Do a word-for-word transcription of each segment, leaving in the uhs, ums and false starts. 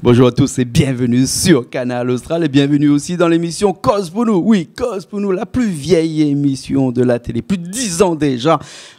Bonjour à tous et bienvenue sur Kanal Austral et bienvenue aussi dans l'émission Koz pou nou. Oui, Koz pou nou, la plus vieille émission de la télé, plus de dix ans déjà.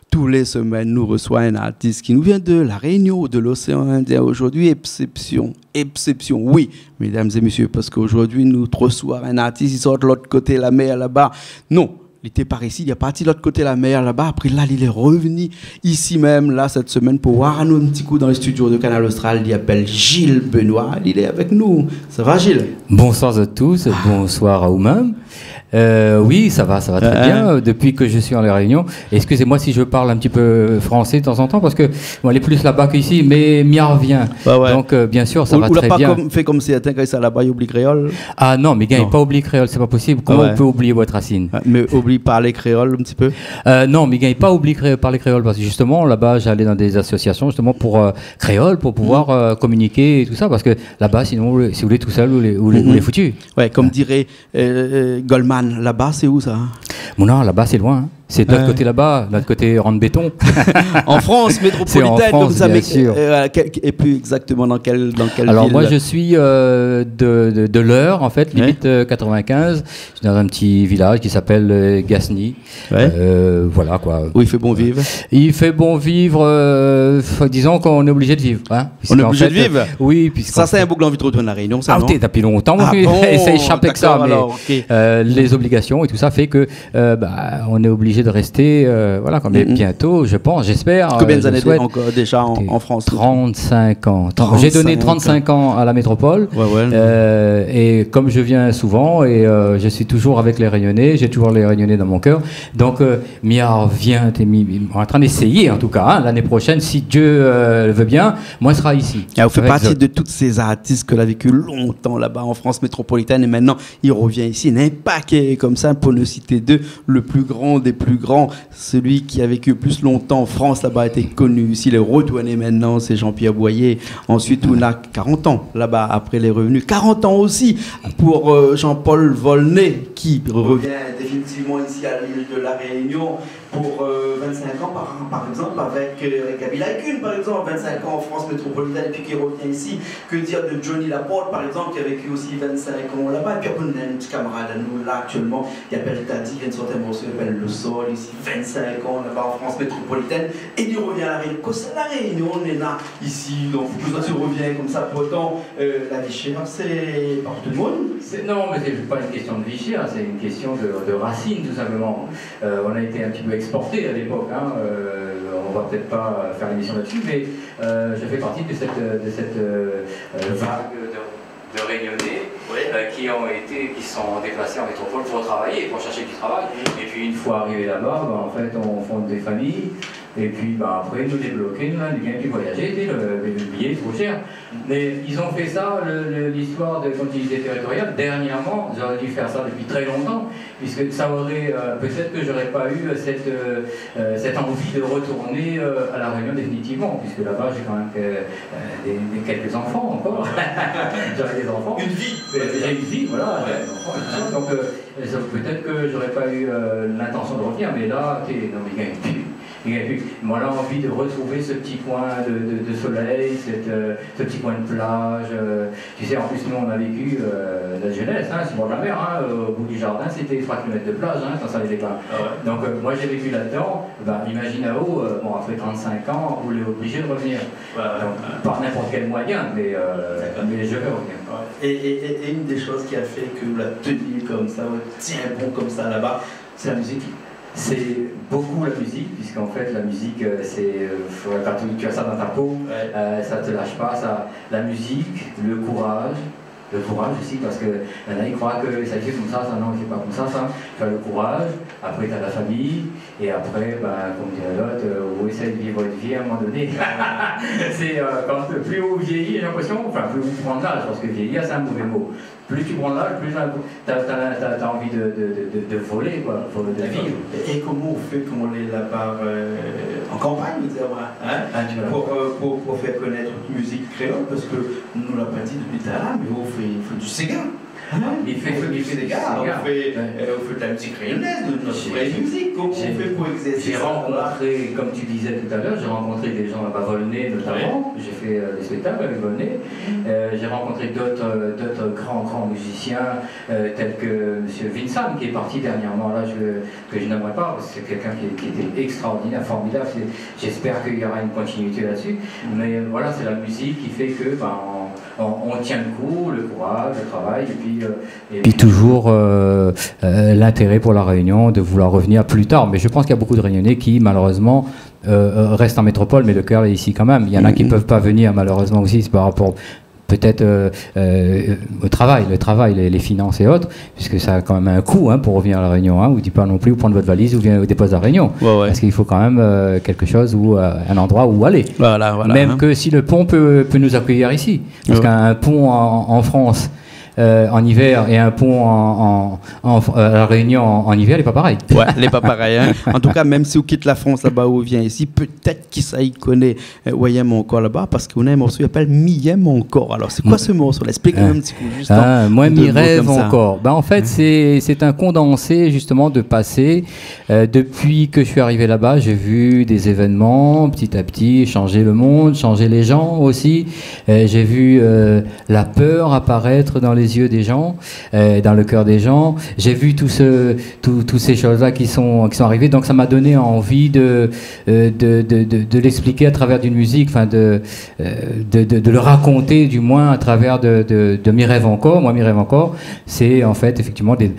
Tous les semaines, nou resoi in artis ki nou vien de La Réunion ou de l'océan Indien. Aujourd'hui, exception, exception, oui, mesdames et messieurs, parce qu'aujourd'hui, nou resoi in artis, li sort lot koté la mèr laba. Non, li té par isi, li la parti lot koté la mèr laba. Apré la, li lé revni isi mèm, la, sèt semèn, pou oir anou in ti kou dan lé studio de Kanal Austral. Li apèl Gilles Benoît. Li lé avèk nou. Sa va, Gilles ? Bonsoir à tous, bonsoir à vous-même. Euh, oui, ça va, ça va très bien. Euh, depuis que je suis en La Réunion, excusez-moi si je parle un petit peu français de temps en temps, parce que, bon, lé plus laba k'isi, mé mi arvien. Ouais, ouais. Donc, euh, bien sûr, ça va très bien. Ou, ou la pa kom, fé kom sèrtin, kan i sava laba, i oubli kréol. Ah non, mé gars, pa oubli kréol, c'est pas possible. Comment on peut oublier votre racine ? Ah, mé oubli parl kréol in ti pé. Euh, non, mé gars, pa oubli kré-, parl kréol, parce que justement, là-bas, j'allais dans des associations, justement, pour, euh, créole, pour pouvoir, euh, communiquer et tout ça, parce que là-bas, sinon, si vous voulez, tout seul, vous les, vous les, vous les foutus. Ouais, comme dirait, euh, euh, Goldman, laba, sé ousa, hein ? Bon, non, laba, sé loin, hein. Sé de lot koté laba, de lot koté rann béton. En France métropolitaine, bien sûr. Sé an Frans, kom sa, mé, euh, voilà, kèl, é pli égzaktoman dan kèl, dan kèl vil ? Alors, moi, je suis, euh, de, de, de l'Eure, en fait, limite, euh, quatre-vingt-quinze. Je suis dans un petit village qui s'appelle, euh, Gasny. Ouais. Euh, voilà, quoi. Où il fait bon vivre ? Il fait bon vivre, euh, f-, disons qu'on est obligé de vivre, hein, puisqu'en fait, euh, oui, puisqu'en fait... On est obligé de vivre ? Ça, c'est un bout que l'on vit retourner à La Réunion, ça, non ? Ah, t'es, depuis longtemps, oui. Ah bon, d'accord, alors, ok. Euh, les obligations et tout ça fait que euh, bah, on est obligé de rester, euh, voilà, quoi. Mais bientôt, je pense, j'espère, euh, je souhaite. Combien d'années encore déjà en, en France ? Trente-cinq ans. Trente-cinq ans. J'ai donné trente-cinq ans à la métropole. Ouais, ouais. Euh, et comme je viens souvent, et, euh, je suis toujours avec les Réunionnais, j'ai toujours les Réunionnais dans mon cœur. Donc, euh, mi arvien, té mi, mi, en train d'essayer, en tout cas, hein, l'année prochaine, si Dieu, euh, le veut bien, moi, sera ici. Ah, vous faites partie de tous ces artistes que l'a vécu longtemps là-bas en France métropolitaine et maintenant, il revient ici, néna in paké komsa, pou nou sité dé, le plus grand des plus grands, celui qui a vécu le plus longtemps en France là-bas, était connu ici, il est retourné maintenant, c'est Jean-Pierre Boyer. Ensuite, on a quarante ans là-bas, après les revenus. Quarante ans aussi pour, euh, Jean-Paul Volnay, qui revient définitivement ici à l'île de la Réunion. Pour, euh, vingt-cinq ans, par, par exemple, avec, euh, avec Gaby Laï-Kun, par exemple, vingt-cinq ans en France métropolitaine, et puis qui revient ici. Que dire de Johnny Laporte, par exemple, qui a vécu aussi vingt-cinq ans là-bas. Et puis, on a un petit camarade à nous, là, actuellement, qui s'appelle Taddy, qui vient de sortir un morceau, qui s'appelle Le Sol, ici, vingt-cinq ans là-bas en France métropolitaine, et il revient à La Réunion. Kosa La Réunion, néna ici, donc, pou ke sa i revien komsa, pourtan, euh, la vi shèr, sé pa pou tout le monde. C'est, non, mais c'est pas une question de vie chère, c'est une question de, de racines, tout simplement. Euh, on a été un petit peu exporté à l'époque, hein, euh, on va peut-être pas faire l'émission là-dessus, mais, euh, je fais partie de cette, de cette, euh, euh, vague de, de Réunionnais, euh, qui ont été, qui sont déplacés en métropole pour travailler, pour chercher du travail. Et puis, une fois arrivés là-bas, ben, en fait, on fonde des familles, et puis, ben, après, nou débloké, nou, nou gingn pi voyajé, té, le, le billet est trop cher. Mais ils ont fait ça, le, le, l'histoire de continuité territoriale. Dernièrement, ils auraient dû faire ça depuis très longtemps, puisque ça aurait, euh, peut-être que j'aurais pas eu cette, euh, euh, cette envie de retourner, euh, à La Réunion définitivement, puisque là-bas, j'ai quand même que, euh, des, des, quelques enfants encore. J'aurais des enfants. Une vie, on va dire. J'ai une vie, voilà, j'ai des enfants, et tout ça. Donc, euh, ça, peut-être que j'aurais pas eu, euh, l'intention de revenir, mais là, té, non, mais il y a une pub. Et puis, moi, l'envie de retrouver ce petit coin de, de, de soleil, cette, euh, ce petit coin de plage, euh, tu sais, en plus, nous, on a vécu, euh, notre jeunesse, hein, sur le bord de la mer, hein, euh, au bout du jardin, c'était trois kilomètres de plage, hein, quand ça n'était pas. Ah ouais. Donc, euh, moi, j'ai vécu là-dedans. Ben, imagine à vous, euh, bon, après trente-cinq ans, on est obligé de revenir. Ouais, ouais, ouais. Donc, par n'importe quel moyen, mais, euh, mais je vais revenir. D'accord. Ouais. Et, et, et, et une des choses qui a fait que vous la tenez comme ça, vous tient bon comme ça là-bas, c'est la musique. C'est beaucoup la musique, puisqu'en fait, la musique, euh, c'est, euh, faut, quand tu, tu as ça dans ta peau, euh, ça te lâche pas, ça. La musique, le courage, le courage aussi, parce que néna i kroi que ça i fé komsa, ça, non, c'est pas comme ça, ça. Tu as le courage, après, t'as la famille, et après, ben, comme dirait l'autre, euh, on essaye de vivre une vie à un moment donné. C'est, euh, quand plus on vieillit, j'ai l'impression, enfin, plus on prend de l'âge, parce que vieillir, c'est un mauvais mot. Plus tu prends de l'âge, plus t'as, t'as, t'as, t'as envie de, de, de, de, de voler, quoi, de vivre. D'accord. Et, et comment on fait quand on est là-bas, euh, en campagne, je veux dire, voilà, hein, pour, euh, pour, pour faire connaître votre musique créole, parce que nou la pa di depuis tout à l'heure, mais vous i fé du séga. Hein ? I fé, i fé du séga, i fé, euh, i fé de la musique réunionnaise, de notre vraie musique. Koman i fé pou égzèrs sa ? J'ai rencontré, comme tu disais tout à l'heure, j'ai rencontré des gens là-bas, Volnay notamment. Ouais. J'ai fait, euh, des spectacles avec Volnay. Euh, j'ai rencontré d'autres, euh, d'autres grands, grands musiciens, euh, tels que monsieur Vincent, qui est parti dernièrement. Là, je, que je n'aimerais pas, parce que c'est quelqu'un qui, qui était extraordinaire, formidable. C'est, j'espère qu'il y aura une continuité là-dessus. Mais voilà, c'est la musique qui fait que, ben, on, on, on tient le coup, le courage, le travail, et puis, euh, et puis toujours, euh, euh, l'intérêt pour La Réunion de vouloir revenir plus tard. Mais je pense qu'il y a beaucoup de Réunionnais qui, malheureusement, euh, euh, restent en métropole, mais le cœur est ici quand même. Il y en a qui peuvent pas venir, malheureusement aussi, c'est par rapport peut-être, euh, euh, au travail, le travail, les, les finances et autres, puisque ça a quand même un coût, hein, pour revenir à La Réunion, hein. Ou di pas non plus, vous prenez votre valise, vous venez, vous déposez à La Réunion. Ouais, ouais. Parce qu'il faut quand même, euh, quelque chose où, euh, un endroit où aller. Voilà, voilà, hein. Même que si le pont peut, peut nous accueillir ici. Parce qu'un pont en, en France, euh, en hiver et un pont en, en, en, euh, à La Réunion en, en hiver, lé pa parèy. Ouais, lé pa parèy, hein. An tou ka, mèm si ou kit la Frans laba, ou vien isi, pétèt kisa i koné, euh, Ou yèm ankor laba, parske ou néna in morso i apèl Mi yèm ankor. Alor, sé koi se morso la ? Esplik anou in ti kou, zis an dé mo konmsa. Ah, Moin mi rèv ankor. Ben, an fèt, sé, sé in kondansé, zistoman, de pasé. Euh, depuis que je suis arrivé là-bas, j'ai vu des événements, petit à petit, changer le monde, changer les gens aussi. Euh, j'ai vu, euh, la peur apparaître dans les yeux des gens, euh, dans le cœur des gens. J'ai vu tout ce, tout, toutes ces choses-là qui sont, qui sont arrivées. Donc ça m'a donné envie de, euh, de, de, de, de l'expliquer à travers d'une musique, enfin de, euh, de, de, de le raconter du moins à travers de, de, de Mi rèv ankor. Moin mi rèv ankor, c'est en fait effectivement des,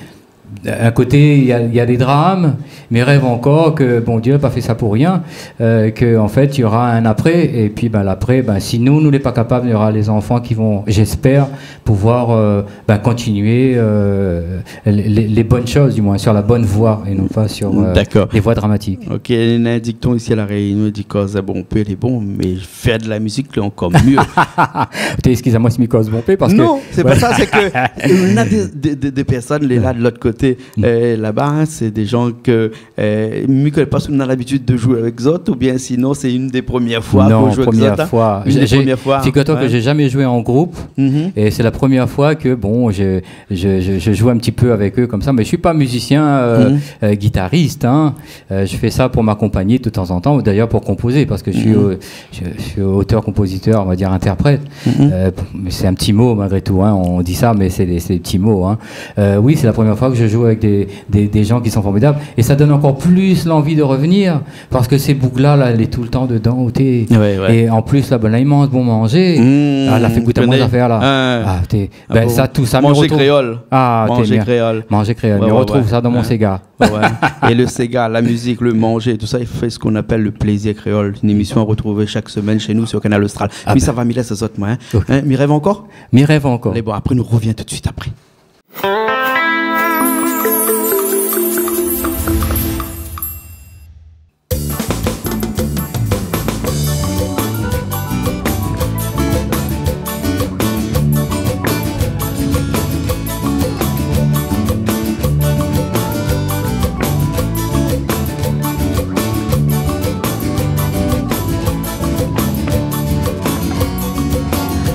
d'un côté, il y a, il y a des drames, mé mi rèv ankor ke Bondié la pa fé sa pou rien, euh, que, en fait, il y aura un après, et puis, ben, l'après, ben, si nous, nous n'est pas capables, il y aura les enfants qui vont, j'espère, pouvoir, euh, ben, continuer, euh, les, les, les bonnes choses, du moins, sur la bonne voie, et non pas sur, euh, les voies dramatiques. D'accord. Ok, néna in dikton isi La Rénion, i di koz bonpé lé bon, mé fèr de la mizik lé ankor myé. Té, eskiz amoin si mi koz bonpé, parske... Non, sé pa sa, sé ke, euh, néna dé, dé, dé, dé pèrsone, lé la, de lot koté, euh, laba, hein, sé dé jan ke, euh, mi koné pa si ou néna labitid de zoué avèk zot, oubien sinon sé inn dé promièr foi ke ou zoué avèk zot, hein. Non, première fois. Inn dé promièr foi. J'ai, j'ai, figure-toi que j'ai jamais joué en groupe, et c'est la première fois que, bon, je, je, je, je joue un petit peu avec eux comme ça, mais je suis pas musicien, euh, euh, guitariste, hein. Euh, je fais ça pour m'accompagner de temps en temps, ou d'ailleurs pour composer, parce que je suis, euh, je, je suis auteur, compositeur, on va dire interprète. Euh, mais c'est un petit mot malgré tout, hein, on dit ça, mais c'est des, c'est des petits mots, hein. Euh, oui, c'est la première fois que je joue avec des, des, des gens qui sont formidables, et ça donne encore plus l'envie de revenir, parce que sé boug-la, la, lé tout le tan dedan, ou té. Ouais, ouais. É an plis, la, ben, la, i manz bon manzé. Ah, la fé gout amoin zafèr la. Ah, té. Ah bon ? Ben, sa, tout sa, mi retrouv. Manzé kréol. Ah, té, manzé kréol. Manzé kréol. Ouais, ouais, ouais. Mi retrouv sa dan mon séga. Ouais. É le séga, la mizik, le manzé, tout sa, i fé sak i apèl le plézir kréol. Une émission à retrouver chaque semaine chez nous sur Kanal Austral. Ah ben. Mi sava, mi lès azot, moin, hein. Ok. Hein, Mi rèv ankor ? Mi rèv ankor. Alé, bon, apré, nou rovien tout de suite apré.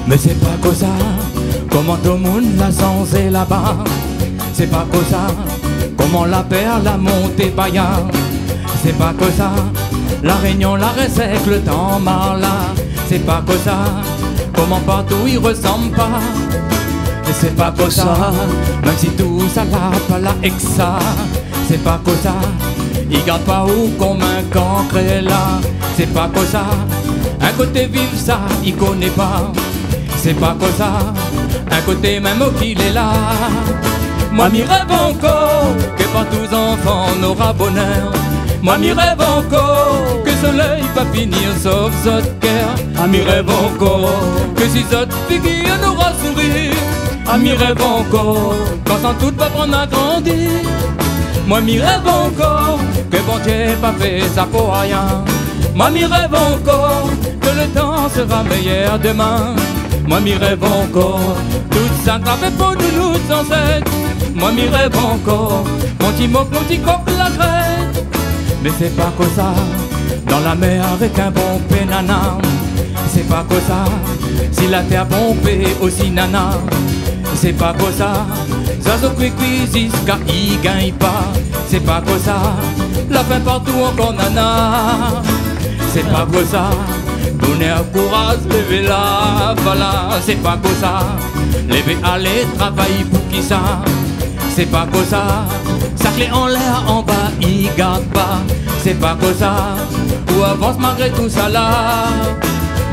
Mé sé pa kosa, koman domoun la sanzé laba. Sé pa kosa, koman la pèr la monté baya. Sé pa kosa, La Rénion la rès èk le tan marla. Sé pa kosa, koman partou i resanm pa. É sé pa kosa, mèm si tout sa la pa la èk sa. Sé pa kosa, i gard pa ou konm in kankrèla. Sé pa kosa, in koté viv sa, i koné pa. Sé pa kosa, in koté mèm oki lé la. Moin mi rèv ankor ke partou zanfan nora bonèr. Moin mi rèv ankor ke solèy va fini sof zot kèr. Moin mi rèv ankor ke si zot figir nora sourir. Moin mi rèv ankor kan san dout va pran a grandi. Moin mi rèv ankor ke Bondié pa fé sa pou rien. Moin mi rèv ankor ke le tan sera méyèr demin. Moin mi rèv ankor tout sa k'lavé pou nou, nout zansèt. Moin mi rèv ankor mon ti mok, mon ti kok la krèt. Mé sé pa kosa, dan la mèr èk in bonpé nana. Sé pa kosa, si la tèr bonpé osi nana. Sé pa kosa, sa zo kwi-kwi ziska i gingn pa. Sé pa kosa, la fin partou ankor nana. Sé pa kosa, bonèr, kouraz, lévé la, vala. Sé pa kosa, lévé alé travay pou kisa. Sé pa kosa, sarklé anlèr, anba i gard pa. Sé pa kosa, ou avans malgré tousala.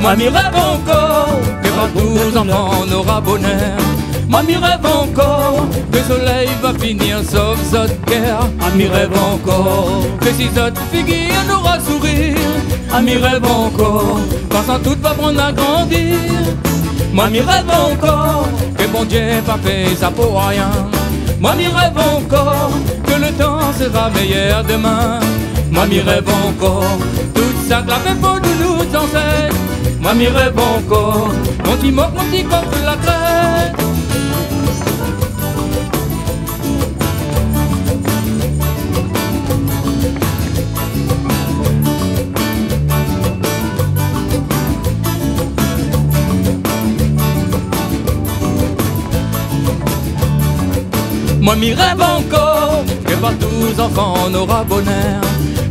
Moin mi rèv ankor ke partou zanfan nora bonèr. Moin mi rèv ankor ke solèy va fini sov zot kèr. Moin mi rèv ankor ke si zot figir nora sourir. Moin mi rèv ankor kan sa tout va pran a grandir. Moin mi rèv ankor ke Bondié pa fé sa pou arien. Moin mi rèv ankor ke le tan sera méyèr demin. Moin mi rèv ankor tout sak la fé pou nou, nout zansèt. Moin mi rèv ankor mon ti mok, mon ti kok la krèt. Moin mi rèv ankor ke partou zanfan nora bonèr.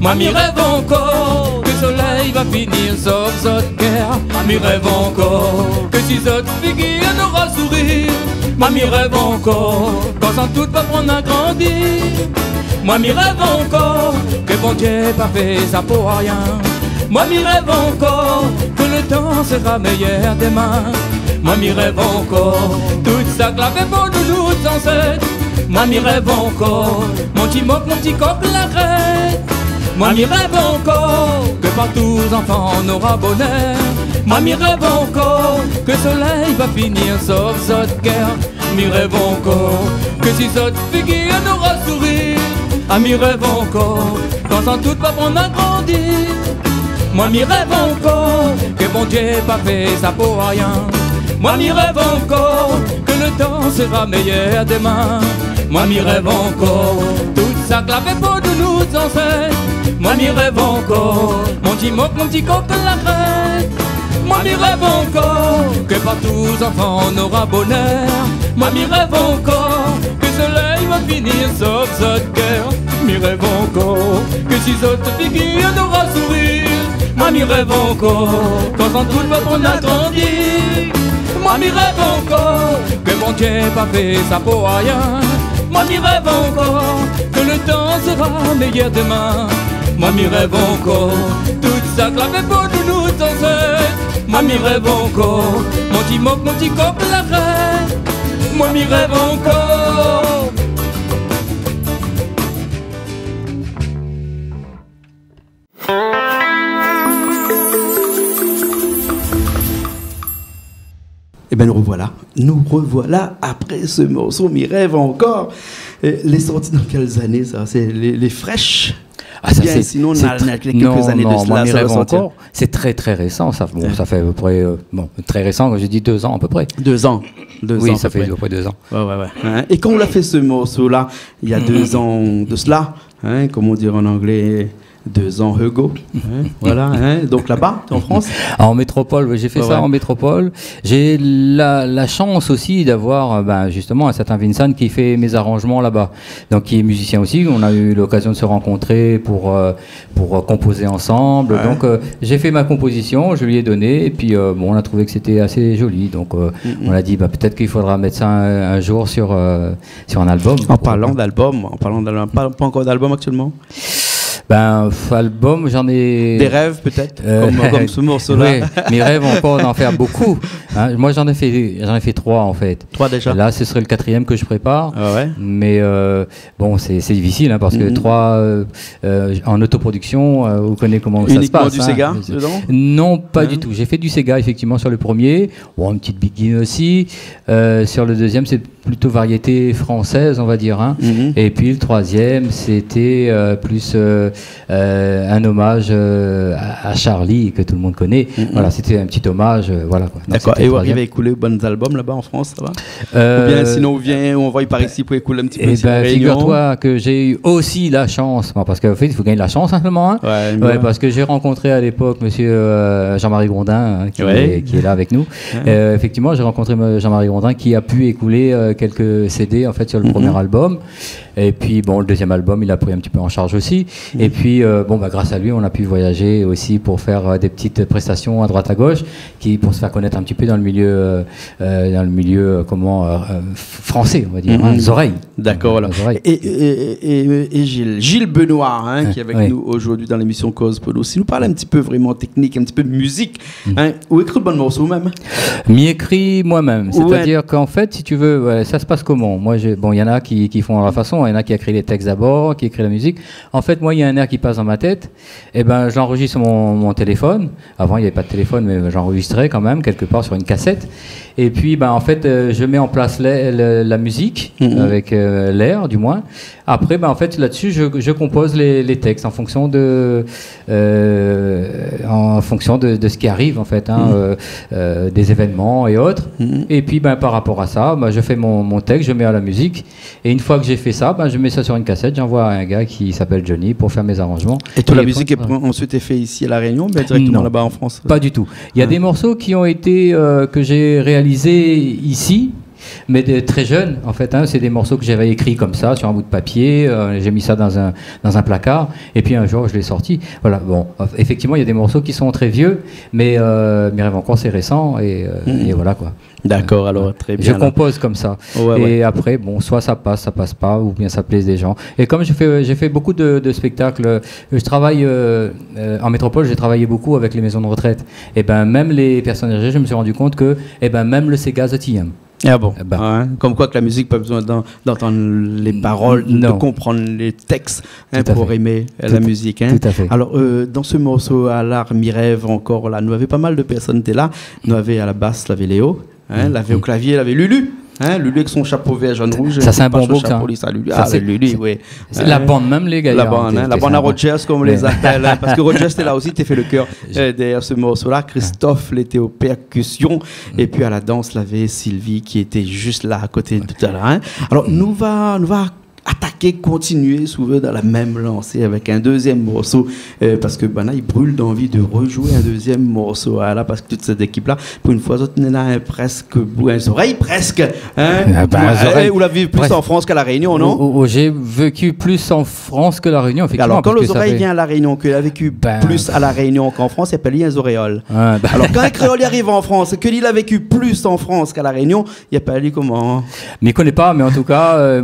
Moin mi rèv ankor ke solèy va fini sov zot kèr. Moin mi rèv ankor ke si zot figir nora sourir. Moin mi rèv ankor kan sa tout va pran a grandir. Moin mi rèv ankor ke Bondié pa fé sa pou arien. Moin mi rèv ankor ke le tan sera méyèr demin. Moin mi rèv ankor tout sak la fé pou nou, nout zansèt. Moin mi rèv ankor mon ti mok, mon ti kok la krèt. Moin mi rèv ankor ke partou zanfan nora bonèr. Moin mi rèv ankor ke solèy va fini sov zot kèr. Mi rèv ankor ke si zot figir nora sourir. Moin mi rèv ankor kan sa tout va pran a grandir. Moin mi rèv ankor ke Bondié pa fé sa pou arien. Moin mi rèv ankor ke le tan sera méyèr demin. Moin mi rèv ankor tout sak la fé pou nou, nout zansèt. Moin mi rèv ankor mon ti mok, mon ti kok la krèt. Moin mi rèv ankor ke partou zanfan nora bonèr. Moin mi rèv ankor ke solèy va fini sov zot kèr. Mi rèv ankor ke si zot figir nora sourir. Moin mi rèv ankor kan sa tout va pran a grandir. Moin mi rèv ankor ke Bondié pa fé sa pou arien. Moin mi rèv ankor ke le tan sera méyèr demin. Moin mi rèv ankor tout sak la fé pou nou, nout zansèt. Moin mi rèv ankor mon ti mok, mon ti kok la krèt. Moin mi rèv ankor. Ében, nou revoilà. Nou revoilà apré se morso, Mi rèv ankor. Euh, lé sorti dan kèl zané, sa ? Sé lé, lé frèsh ? Ah, sa, oubien sé, sinon, sé na, tr-, na kèk zané de sela, sa la sorti ? Non, non, Moin mi rèv ankor, sé trè, trè résan, sa. Bon, sa fé a pé pré, euh, bon, trè résan, kan mi di dé zan a pé pré. Dé zan. Dé zan a pé pré. Oui, sa fé a pé pré dé zan. Ouais, ouais, ouais. Hein ? É kan ou la fé se morso-la, néna dé zan de sela, hein, comme on dirait en anglais, deux ans ago, hein, voilà, hein, donc là-bas, en France. En métropole, oui, j'ai fait ça en métropole. Ouais, ouais. J'ai la, la chance aussi d'avoir, euh, ben, justement, un certain Vincent qui fait mes arrangements là-bas, donc qui est musicien aussi. On a eu l'occasion de se rencontrer pour, euh, pour, euh, composer ensemble. Ouais. Donc, euh, j'ai fait ma composition, je lui ai donné, et puis, euh, bon, on a trouvé que c'était assez joli. Donc, euh, on a dit, bah, peut-être qu'il faudra mettre ça un, un jour sur, euh, sur un album. En parlant d'album, en parlant d'album, pas, pas encore d'album actuellement ? Ben, pff, album, j'en ai... Des rêves, peut-être, euh, comme, comme ce morceau-là. Oui, mi rêve encore d'en faire beaucoup. Hein, moi, j'en ai fait, j'en ai fait trois, en fait. Trois déjà ? Là, ce serait le quatrième que je prépare. Ah ouais ? Mais, euh, bon, c'est, c'est difficile, hein, parce que trois, euh, euh, en autoproduction, euh, vous connaissez comment ça se passe, hein. Uniquement du séga dedans ? Non, pas du tout. J'ai fait du séga, effectivement, sur le premier. Bon, une petite biguine aussi. Euh, sur le deuxième, c'est plutôt variété française, on va dire, hein. Mhm. Et puis le troisième, c'était, euh, plus, euh, euh, un hommage, euh, à, à Charly, que tout le monde connaît. Mhm. Voilà, c'était un petit hommage, euh, voilà, quoi. Donc, d'accord. C'était le troisième. Et ou ariv a ékoulé bann album laba an Frans, sa va ? Euh, oubien sinon, ou vien, ou anvoy par isi pou ékoulé in ti pé isi La Rénion ? Eh ben, figure-toi que j'ai eu aussi la chance, bon, parce qu'en fait, il faut gagner la chance, hein, seulement, hein. Ouais, ouais. Parce que j'ai rencontré à l'époque monsieur, euh, Jean-Marie Grondin, hein, qui est, qui est là avec nous. Ouais. Euh, effectivement, j'ai rencontré me-, Jean-Marie Grondin, qui a pu écouler, euh, quelques C D, en fait, sur le premier album. Et puis, bon, le deuxième album, il a pris un petit peu en charge aussi. Mhm. Et puis, euh, bon, bah, grâce à lui, on a pu voyager aussi pour faire, euh, des petites prestations à droite à gauche, qui, pour se faire connaître un petit peu dans le milieu, euh, euh, dans le milieu, euh, comment, euh, euh, français, on va dire, hein, les oreilles. Mhm. D'accord, voilà. Les oreilles. Et, et, et, et, et Gilles, Gilles Benoît, hein, qui est avec nous aujourd'hui dans l'émission Koz Polo. Si nou parl in ti pé vréman teknik, in ti pé mizik, hein, ou ékri bann morso mèm ? Mi ékri moi-même. Ouais. C'est-à-dire qu'en fait, si tu veux, ouais, ça se passe comment ? Moi, j'ai, bon, il y en a qui, qui font à leur façon, il y en a qui écrit les textes d'abord, qui écrit la musique. En fait, moi, il y a un air qui passe dans ma tête, eh ben, j'enregistre mon, mon téléphone. Avant, il y avait pas de téléphone, mais j'enregistrais quand même quelque part sur une cassette. Et puis, ben, en fait, euh, je mets en place la, la, la musique, avec, euh, l'air, du moins. Après, ben, en fait, là-dessus, je, je compose les, les textes en fonction de, euh, en fonction de, de ce qui arrive, en fait, hein, euh, euh, des événements et autres. Et puis, ben, par rapport à ça, ben, je fais mon, mon texte, je mets à la musique. Et une fois que j'ai fait ça, ben, je mets ça sur une cassette, j'envoie à un gars qui s'appelle Johnny pour faire mes arrangements. Et toute la musique est ensuite fait ici à La Réunion, mais directement là-bas en France ? Non, pas du tout. Il y a des morceaux qui ont été, euh, que j'ai réalisés ici, mais de, très jeune, en fait, hein, c'est des morceaux que j'avais écrits comme ça, sur un bout de papier, euh, j'ai mis ça dans un, dans un placard, et puis un jour, je l'ai sorti. Voilà, bon, effectivement, il y a des morceaux qui sont très vieux, mais, euh, Mi rèv ankor, c'est récent, et, euh, et voilà, quoi. D'accord, alors, très bien, là. Je compose comme ça. Ouais, ouais. Et après, bon, soit ça passe, ça passe pas, ou bien ça plaît des gens. Et comme je fais, j'ai fait beaucoup de, de spectacles, euh, je travaille, euh, euh, en métropole, j'ai travaillé beaucoup avec les maisons de retraite. Et ben, même les personnes âgées, je me suis rendu compte que, eh ben, même le séga zot i èm. Ah bon ? Eh ben. Ouais, comme quoi que la musique, pas besoin d'en-, d'entendre les paroles, de comprendre les textes, hein, pour aimer la musique, hein. Tout à fait. Alors, euh, dans ce morceau, Alar, Mi rèv ankor, là, nou avé pa mal de personnes té la. Nou avé à la basse, lavé Léo, hein, lavé au clavier, lavé Lulu, hein, Lulu avec son chapeau vert, jaune, rouge, sa, sé in bon boug, sa. Lulu, ah, Lulu, ouais. Sé la bann mèm, lé gayar, la bann, hein, la bann à Rogers, comme on les appelle, hein, parce que Rogers, té la aussi, té fé le cœur, euh, derrière ce morceau-là. Christophe, il était aux percussions. Et puis à la danse, lavé Sylvie, qui était juste là, à côté de tout à l'heure, hein. Alors, nou va, nou va attaquer, continuer, si ou vé, dans la même lancée avec un deuxième morceau, euh, parce que, ben, là, il brûle d'envie de rejouer un deuxième morceau, hein, là, parce que toute cette équipe-là, pour une fois, zot néna in presque, in zorèy presque, hein. Ah ben, ouais, zorèy, ou la viv plus en France qu'à La Réunion, non ? Ou, ou, ou j'ai vécu plus en France que La Réunion, effectivement, parce que ça fait... Alors, quand le zorèy vient à La Réunion, que la vécu plus à La Réunion qu'en France, i apèl ali in zoréol. Ah, ben. Alors, quand un créole i ariv en France, que li la vécu plus en France qu'à La Réunion, i apèl ali koman ? Mi koné pa, mé an tou ka, euh,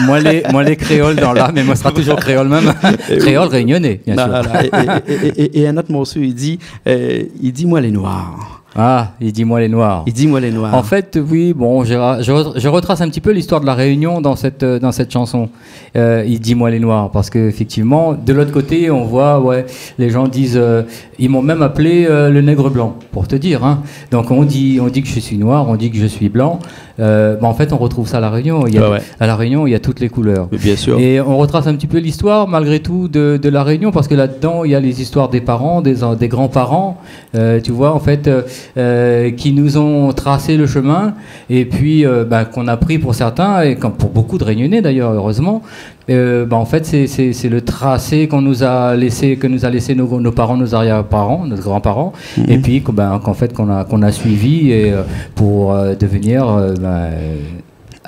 moin lé, moin lé kréol dan lam, mé moin sra toujour kréol mèm. Kréol rényoné, bien sûr. Et oui. Voilà, voilà. Et, et, et, et, et in ot morso, i di, euh, i di, moin lé noir. Ah, i di, moin lé noir. I di, moin lé noir. En fait, oui, bon, je ra-, je re-, je retrace un petit peu l'histoire de La Réunion dans cette, euh, dans cette chanson. Euh, i di, moin lé noir, parce que, effectivement, de l'autre côté, on voit, ouais, les gens disent, euh, ils m'ont même appelé, euh, le nègre blanc, pour te dire, hein. Donc, on dit, on dit que je suis noir, on dit que je suis blanc. Euh, bah, en fait, on retrouve ça à La Réunion. Il y a, ouais, ouais, à La Réunion, il y a toutes les couleurs. Mais bien sûr. Et on retrace un petit peu l'histoire, malgré tout, de, de La Réunion, parce que là-dedans, il y a les histoires des parents, des an-, des grands-parents, euh, tu vois, en fait, euh, euh, qui nous ont tracé le chemin, et puis, euh, bah, qu'on a pris pour certains, et comme pour beaucoup de Réunionnais d'ailleurs, heureusement, euh, bah, en fait, c'est, c'est, c'est le tracé qu'on nous a laissé, que nous a laissé nos, nos parents, nos arrière-parents, nos grands-parents, et puis que, ben, qu'en fait, qu'on a, qu'on a suivi et, euh, pour, euh, devenir, euh, ben, euh,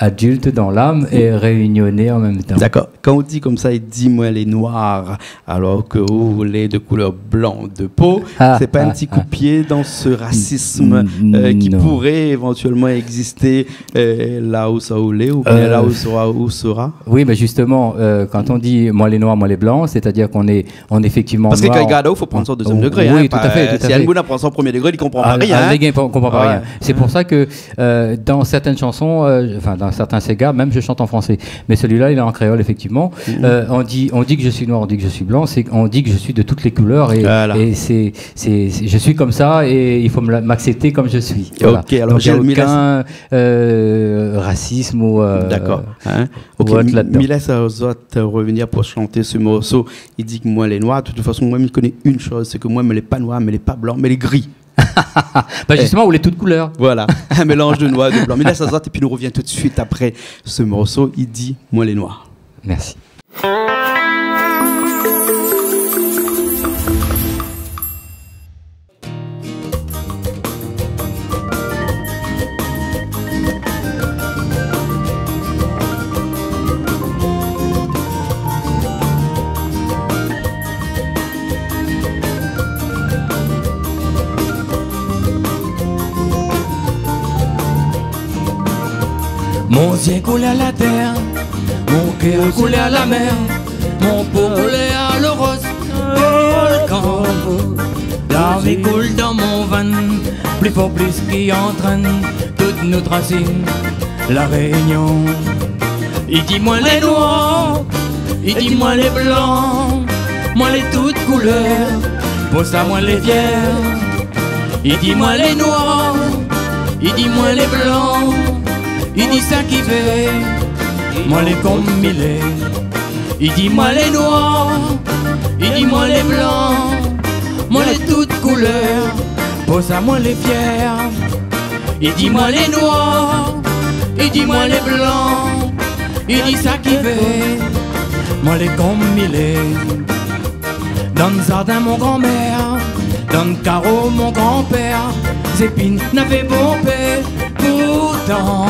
adulte dans l'âme et réunionnais en même temps. D'accord. Kan ou di konmsa, i di, moin lé noir, alors que ou lé de couleur blanc de peau, ah, c'est pas un petit coup de pied dans ce racisme, euh, qui pourrait éventuellement exister, euh, là où ça ou lé, ou bien là où sera, où sera ? Oui, mais justement, euh, quand on dit, moin lé noir, moin lé blanc, c'est-à-dire qu'on est, on est effectivement noir. Parce que kan i gard aou, fo pran sa au deuxième degré, hein, oui, tout à fait, tout à fait. Si in moun i pran sa au premier degré, li konpran pa rien, hein. Ah, lé gars i konpran pa rien. C'est pour ça que, euh, dans certaines chansons, euh, enfin, dans Certains ségas, même je chante en français. Mais celui-là, il est en créole, effectivement. Mhm. Euh, on dit, on dit que je suis noir, on dit que je suis blanc, c'est, on dit que je suis de toutes les couleurs et, Voilà. et c'est, c'est, c'est, je suis comme ça et il faut me la-, m'accepter comme je suis. Voilà. Ok, alors, Donc, il y a Gilles, mi lès aucun, euh, racisme ou, euh, D'accord. Hein. Ok, ou autre mi-, là-dedans. Mi lès azot revenir pou shant se morso. I di ke moin lé noir. De toute façon, moin, mi koné une chose, sé ke moin, mi lé pa noir, mi lé pa blan, mi lé gri. Bah, Eh. Justement, ou lé tout koulèr. Voilà, un mélange de noir et de blanc. Mi lès azot épi nou revien tout de suite après ce morceau. I di moin lé noir. Merci. Mon zié koulèr la tèr, mon kèr koulèr la mèr, mon po koulèr le roz volkan. La vi koul dan mon vèn, pli for, plis ki antrenn tout nout rasine, La Rényon. I di moin lé noir, i di moin lé blan, moin lé tout koulèr, pou sa moin lé fièr. I di moin lé noir, i di moin lé blan, i di sak i vé, moin lé konm mi lé. I di moin lé noir, i di moin lé blan, moin lé tout koulèr, pou sa moin lé fièr. I di moin lé noir, i di moin lé blan, i di sak i vé, moin lé konm mi lé. Dan zardin mon granmèr, dan karo mon granpèr, zépine navé bonpé. Pourtan,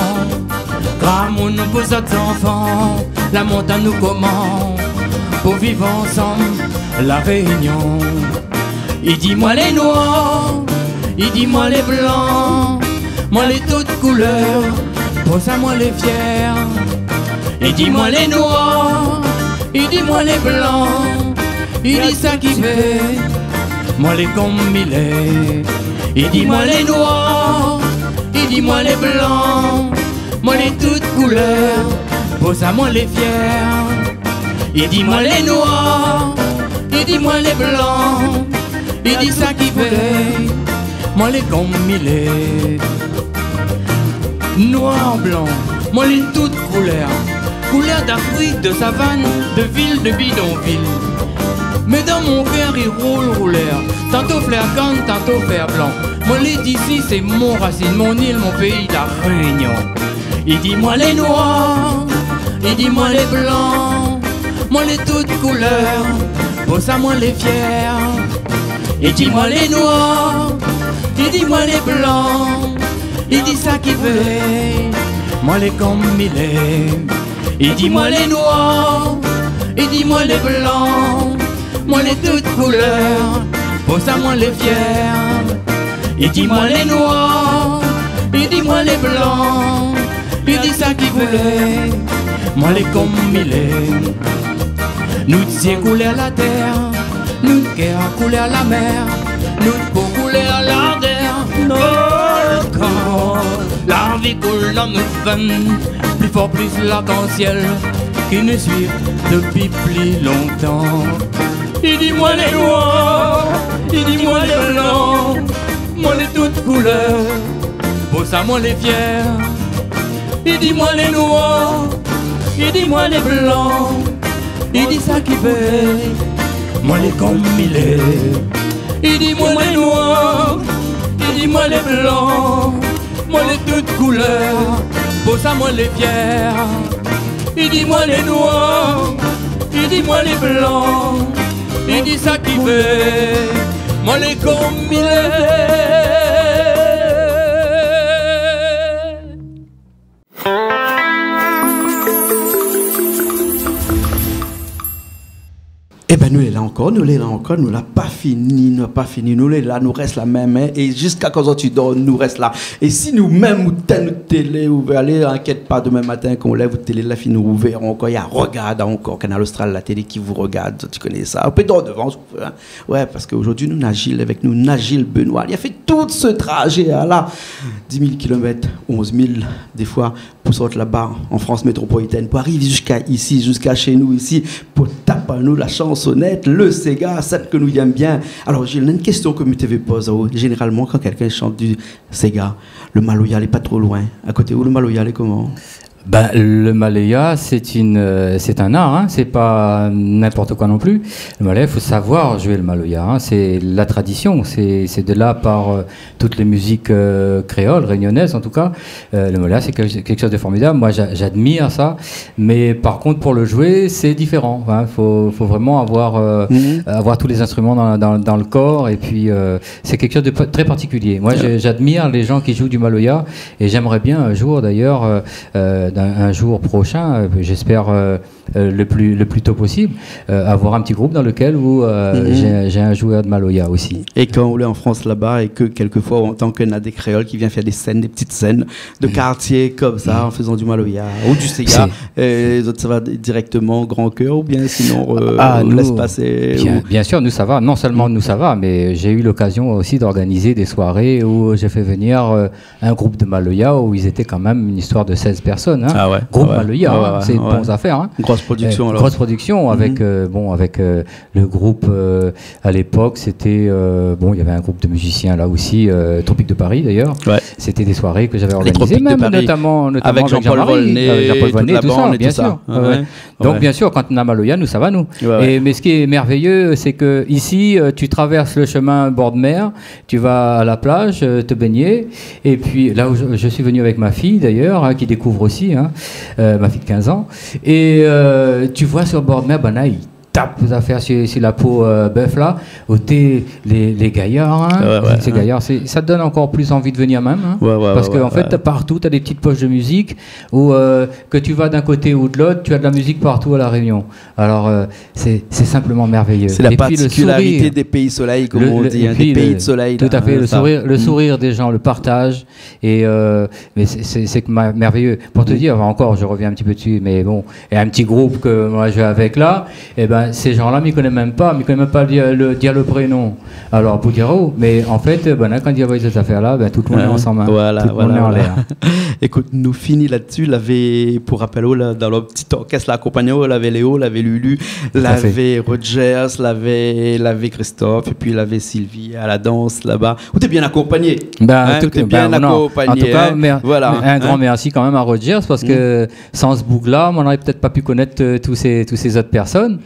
gramoun pou zot zanfan, la mont anou koman pou viv ansanm, La Rényon. I di moin lé noir, i di moin lé blan, moin lé tout koulèr, pou sa moin lé fièr. I di moin lé noir, i di moin lé blan, i di sak i vé, moin lé konm mi lé. I di moin lé noir, i di moin lé blan, moin lé tout koulèr, pou sa moin lé fièr. I di moin lé noir, i di moin lé blan, i di sak i vé, moin lé konm mi lé. Noir, blan, moin lé tout koulèr. Koulèr d'Afrik, de savann, de vil, de bidonvil. Mé dan mon kèr i roul roulèr, tanto flèr kann, tanto flèr blan. Moin lé d'isi, sé mon rasine, mon il, mon péi, La Rényon. I di moin lé noir, i di moin lé blan, moin lé tout koulèr, pou sa moin lé fièr. I di moin lé noir, i di moin lé blan, i di sak i vé, moin lé konm mi lé. I di moin lé noir, i di moin lé blan, moin lé tout koulèr, pou sa moin lé fièr. I di moin lé noir, i di moin lé blan, i di sak i vé, moin lé konm mi lé. Nout zié koulèr la tèr, nout kèr koulèr la mèr, nout po koulèr lardèr, nout kor. La vi koul dan nout vèn, pli for, plis larkansièl, ki nou suiv dopi pli lontan. I di moin lé noir, i di moin lé blan, moin lé tout koulèr, pou sa moin lé fièr. I di moin lé noir, i di moin lé blan, i di sak i vé, moin lé konm mi lé. I di moin lé noir, i di moin lé blan, moin lé tout koulèr, pou sa moin lé fièr. I di moin lé noir, i di moin lé blan, i di sak i vé, moin lé konm mi lé. Eh Bin, nou lé la ankor, nou lé la ankor, nou la pa fini, nou la pa fini, nou lé la, nou rès la mèm, in, é ziska kan zot i dor, nou rès la. É si nou mèm, ou tinn out télé, ou vé alé, inkièt pa, domin matin, kan ou lèv out télé, la fine ouvèr ankor, i rogard ankor Kanal Austral, la télé ki vou rogard, zot i koné sa. Ou pé dor dovan, si ou vé, in. Ouais, parske zordi, nou na Gilles avèk nou, na Gilles Benoît. Li la fé tout se trazé, a la, dix mille kilomèt, onze mille, défoi, pou sort laba, an Frans métropolitèn, pou ariv ziska isi, ziska shé nou isi, pou tap anou la shansonèt, le séga, sèt ke nou yèm bien. Alor, Gilles, néna in késtion ke mi té vé poz aou. Zénéralman, kan kèlkin i shant du séga, le maloya lé pa tro loin. A koté ou, le maloya lé koman ? Ben, le maloya, c'est une, euh, c'est un art, hein, c'est pas n'importe quoi non plus. Le maloya, il faut savoir jouer le maloya, hein, c'est la tradition, c'est, c'est de là par, euh, toutes les musiques, euh, créoles, réunionnaises en tout cas. Euh, le maloya, c'est quelque, quelque chose de formidable. Moi, j'a-, j'admire ça. Mais par contre, pour le jouer, c'est différent, hein. Faut, faut vraiment avoir, euh, avoir tous les instruments dans, dans, dans le corps. Et puis, euh, c'est quelque chose de pa-, très particulier. Moi, je, j'admire les gens qui jouent du maloya. Et j'aimerais bien un jour, d'ailleurs, euh, euh, dans un jour prochain, euh, j'espère, euh, euh, le plus, le plus tôt possible, euh, avoir un petit groupe dans lequel où, euh, j'ai, j'ai un joueur de maloya aussi. É kan ou lé an Frans laba é ke kèlkefoi, an tan ke na dé kréol ki vien fé dé sèn, dé ti sèn de kartié konmsa, an fézan du maloya ou du séga, euh, zot i sava dirèkteman Grand Cœur oubien sinon, euh, ou lès pasé, bien, bien sûr, nous ça va. Non seulement nous ça va, mais j'ai eu l'occasion aussi d'organiser des soirées où j'ai fait venir, euh, un groupe de maloya où ils étaient quand même une histoire de seize personnes, hein. Ah ouais, groupe maloya, hein, c'est de bonnes affaires, hein. Grosse production, euh, alors. Grosse production avec, euh, bon, avec, euh, le groupe, euh, à l'époque, c'était, euh, bon, il y avait un groupe de musiciens là aussi, euh, Tropiques de Paris d'ailleurs. Ouais. C'était des soirées que j'avais organisées, même notamment, notamment avec Jean-Paul Volnay, avec Jean-Paul Volnay, toute la bande et tout ça, bien sûr. Ouais, ouais. Donc, bien sûr, kan na maloya, nou sava, nou. Ouais, ouais. Et, mais ce qui est merveilleux, c'est que ici, euh, tu traverses le chemin bord de mer, tu vas à la plage, euh, te baigner. Et puis, là où je, je suis venu avec ma fille, d'ailleurs, hein, qui découvre aussi, hein, euh, ma fille de quinze ans. Et, euh, tu vois sur le bord de mer, ben là, ils tapent des affaires sur, sur la peau, euh, bœuf, là, ou té, les, les gaillards, hein, ces gaillards, c'est, ça te donne encore plus envie de venir même, hein, parce que, en fait, t'as partout, t'as des petites poches de musique, ou, euh, que tu vas d'un côté ou de l'autre, tu as de la musique partout à La Réunion. Alors, euh, c'est, c'est simplement merveilleux. C'est la particularité des pays soleil, comme on dit, hein, des pays de soleil, là, hein, ça. Et puis le, le, et puis le, tout à fait, le sourire, le sourire des gens, le partage, et, euh, mais c'est, c'est, c'est que ma-, merveilleux. Pour te dire, encore, je reviens un petit peu dessus, mais bon, il y a un petit groupe que moi je vais avec là, eh ben, ces gens-là, mi koné même pas, mi koné même pas dire le, dire le prénom. Alors, pou dir aou, mais en fait, ben, là, kan i voi zot afèr la, ben, tout le monde est ensemble, hein. Voilà, tout le monde est en l'air. Ékout, nou fini la-dsi. Lavé, pou rapèl aou, la, dan lo ti orkès la, akonpagn aou, lavé Léo, lavé Lulu, lavé Rogers, lavé, lavé Christophe, épi lavé Sylvie à la danse laba. Ou té bien akonpagné. Ben, hein, tout, ou té bien akonpagné, non. En tout cas, hein, voilà, un grand merci quand même à Rogers, parce que sans ce boug-là, on n'aurait peut-être pas pu connaître, euh, tous ces, tous ces autres personnes.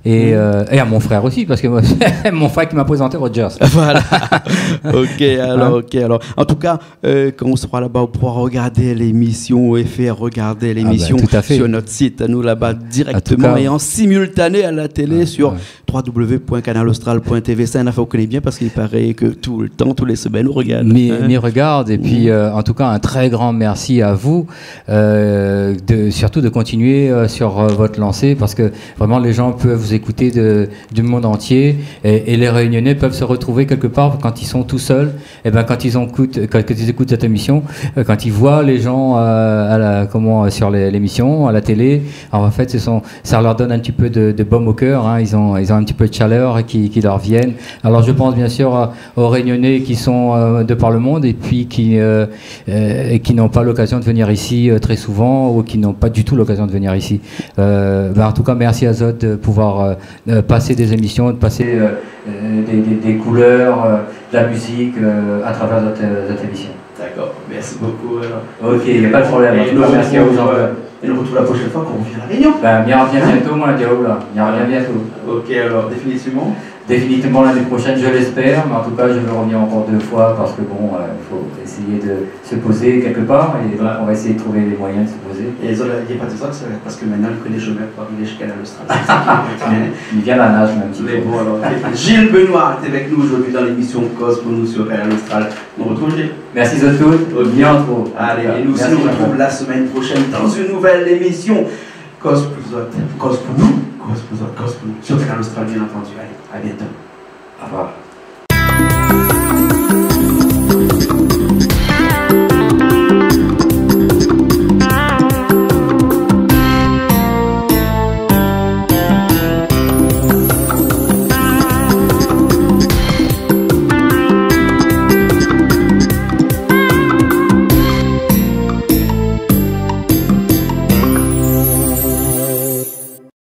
Et, euh, et à mon frère aussi, parce que moi, mon frère qui m'a présenté Rogers. Voilà. Ok, alors, ok, alors. En tout cas, euh, kan ou sera laba, ou poura rogard lémisyon é fé rogard lémisyon sur notre site, anou laba, directement et en simultané à la télé sur trois W point canal austral point T V. Sé in afèr ou koné bien parce qu'il paraît que tout le temps, tous les semaines, ou rogard. Mi, mi rogard, et puis, euh, en tout cas, un très grand merci à vous, euh, de, surtout de continuer, euh, sur, euh, votre lancée, parce que vraiment, les gens peuvent vous écouter de, du monde entier, et, et les Réunionnais peuvent se retrouver quelque part quand ils sont tout seuls. Eh ben, quand ils ont écoute-, quand, quand ils écoutent cette émission, euh, quand ils voient les gens, euh, à la, comment, euh, sur les, l'émission, à la télé, alors en fait, ce sont, ça leur donne un petit peu de, de baume au cœur, hein. Ils ont, ils ont un petit peu de chaleur qui, qui leur viennent. Alors, je pense bien sûr, euh, aux Réunionnais qui sont, euh, de par le monde et puis qui, euh, euh, et qui n'ont pas l'occasion de venir ici, euh, très souvent ou qui n'ont pas du tout l'occasion de venir ici. Euh, ben, en tout cas, merci à zot de pouvoir, euh, euh, passer des émissions, de passer, euh, euh, des, des, des couleurs, euh, de la musique, euh, à travers zot, euh, zot émission. D'accord, merci beaucoup, alors. Ok, y a pas de problème. En tout cas, merci à vous, Jean-Claude. Et nous retrouvons la prochaine fois quand on vient à La Réunion. Ben, mi revien bientôt, moi, Diaoula. Mi revien bientôt. Ok, alors, définitivement. Définitivement l'année prochaine, je l'espère, mais en tout cas, je veux revenir encore deux fois parce que, bon, euh, il faut essayer de se poser quelque part et donc on va essayer de trouver les moyens de se poser. É zot la, i pa di sa, sé parske mintnan li koné shomin pou arivé ziska Kanal Austral. Li vien la naz, mèm si. Mais bon, alors, Gilles Benoît est avec nous aujourd'hui dans l'émission Koz pou nou sur Kanal Austral. On retrouve Gilles. Merci à tous. Ok. Bien trop. Allez, et nous aussi, on se retrouve la semaine prochaine dans une nouvelle émission. Koz pou zot, koz pou nou, koz pou zot, koz pou nou. Sur Kanal Austral, bien entendu. Allez, à bientôt. Au revoir.